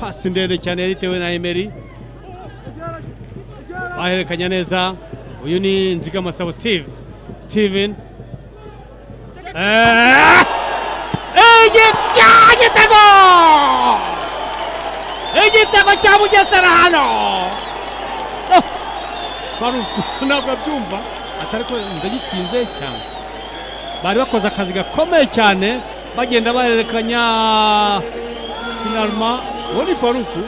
Pasi ndende cyane yaritewe na Emery, bahererekanya neza. Uyu ni Nzigamasabo Steve Steven. Igitego! Igitego cya Bugesera hano! Faruku ntabwo abyumva, atari ko ndagitsinze cyane. Bari bakoze akazi gakomeye cyane, bagenda bahererekanya. Finalement uwo ni Faruku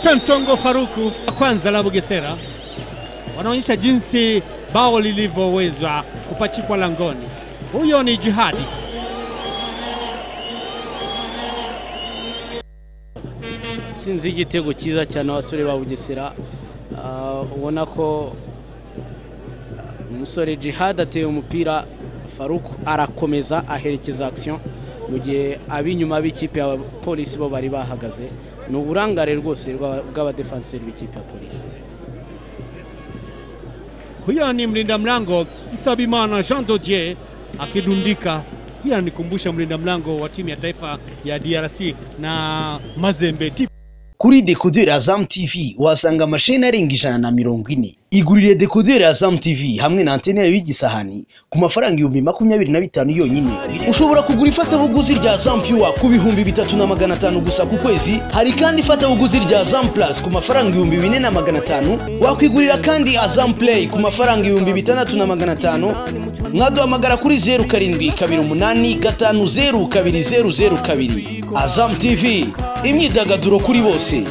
Sentongo Faruku kwanza la Bugesera, wanaonyesha jinsi bao lilivyoweza kupachikwa langoni. Huyo ni Jihadi. Sinzi igitego cyiza cyane abasore ba Bugesera, ubona ko umusore Jihad ateye umupira, Faruku arakomeza aherekeza action, mu gihe ab'inyuma b'ikipe ya Polisi bo bari bahagaze. Ni uburangare rwose bw'abadefanseri b'ikipe ya Polisi. Huyo ni mlinda mlango Nsabimana Jean Dodier akidundika. Hii ananikumbusha mlinda mlango wa timu ya taifa ya DRC na Mazembe. Kuri dekoderi Azam TV wasanga amasheni arenga 140. Igurire dekoderi Azam TV hamwe na antene yayo y'igisahani ku mafaranga 25,000 yonyine. Ushobora kugura ifatabuguzi rya Azam Pure ku 3,500 gusa ku kwezi. Hari kandi ifatabuguzi rya Azam Plus ku mafaranga 4,500. Wakwigurira kandi Azam Play ku mafaranga 6,500. Mwaduhamagara kuri 0728 50 2002. Azam TV, imyidagaduro kuri bose.